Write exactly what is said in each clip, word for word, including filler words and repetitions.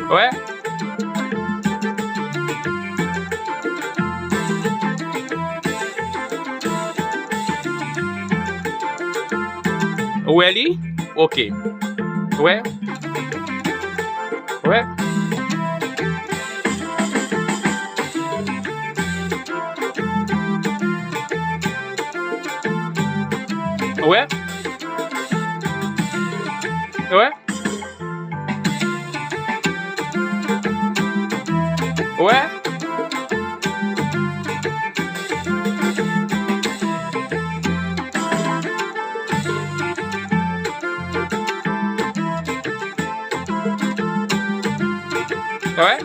Wè. Ou wè li? Ok. Ou wè? Ou wè? Ou wè? Ou wè? Ou wè? Ou wè?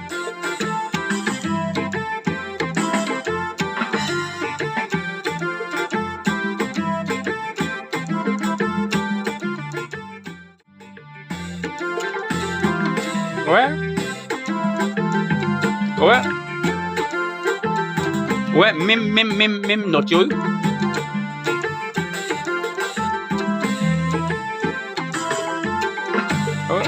Wè. Wè. Wè, menm, menm, menm, menm nòt yo, wi. Wè.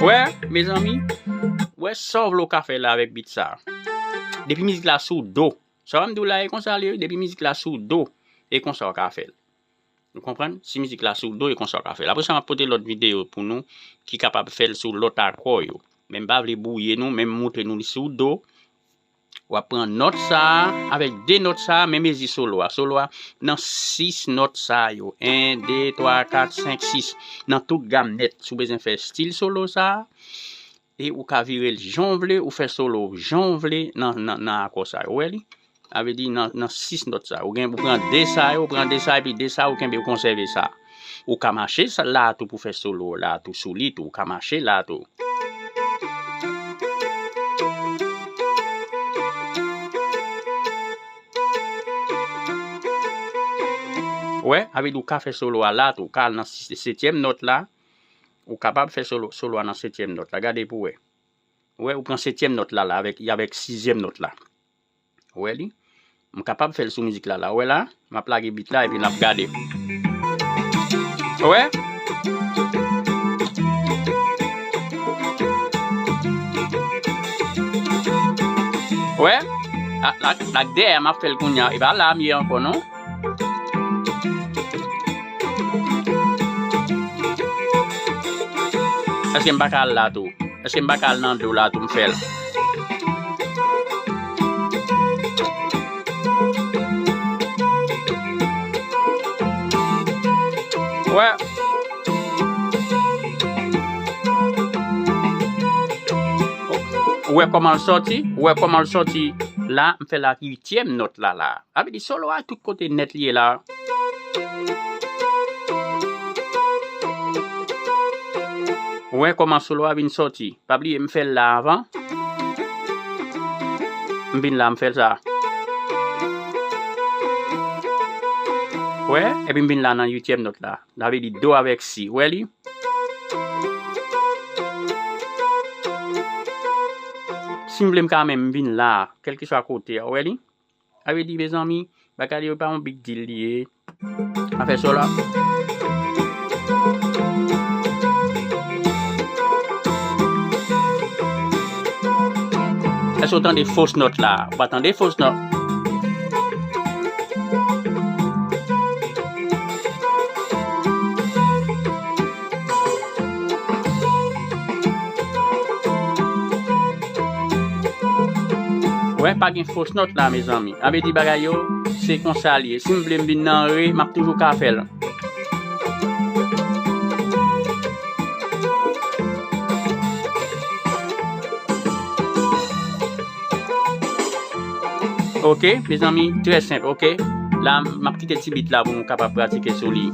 Wè, mezanmi. Wè sa w vle w ka fè la avèk beat sa. Depi mizik la sou do. Sa w m di w la, e konsa l ye, wi. Depi mizik la sou do, e konsa w ka fè l. Nou konprann? Si mizik la sou do, e konsa w ka fè l. Apre sa, m ap pote lòt videyo pou nou ki kapab fè l sou lòt akò yo. Men m pa vle bwouye nou, men m montre nou li sou do. W ap pran nòt sa a, avèk de nòt sa a, men mezi solo a. Solo a nan sis nòt sa yo. En, de, twa, kat, senk, sis. Nan tout gam nèt. Si w bezwen fè stil solo sa a, e ou ka vire l jan w vle, ou fè solo w jan w vle nan, nan, nan akò sa yo. Ou wè li? Sa vle di nan, nan sis nòt sa. Ou gen, ou pran de sa yo, ou pran de sa, epi de sa, ou kenbe, ou konsève sa. Ou ka mache sa, la tou pou fè solo, la tou, sou li tou, ou ka mache la tou. Ou wè, sa vle di ou ka fè solo a la tou, ou ka al nan si-, setyèm nòt la, ou kapab fè solo, solo a nan setyèm nòt la. Gade pou wè. Ou wè, ou pran setyèm nòt la, la, avèk, avèk sizyèm nòt la. Ou wè li? M kapab fè l sou mizik la, la. Ou wè la? M ap lage beat la, epi n ap gade. Ou wè? Ou wè? La, la, la, dèyè, m ap fè l kounye a. E pa la m ye ankò, non? Èske m pa ka al la tou? Èske m pa ka al nan do la tou m fè l? Wè. Ou wè kòman l sòti? Ou wè kòman l sòti? La, m fè la uityèm nòt la, la. Sa vle di solo a tout kote nèt li ye la. Ou wè kòman solo a vin sòti. Pa bliye m fè l la avan. M vin la, m fè l sa. Ou wè, epi m vin la nan uityèm nòt la. Sa vle di do avèk si. Ou wè li? Si m vle m ka menm vin la, kèlkeswa kote a. Ou wè li? Sa vle di, mezanmi, bagay yo pa yon big deal li ye. Afè solo a. Èske w tande fos nòt la? Ou pa tande fos nòt. Wè, pa gen fos nòt la, mezanmi. Sa vle di bagay yo, se konsa l ye. Si m vle m vin nan re, m ap toujou ka fè l. Ok, mezanmi, trè senp, ok. La, m ap kite ti beat la pou nou kapab pratike sou li.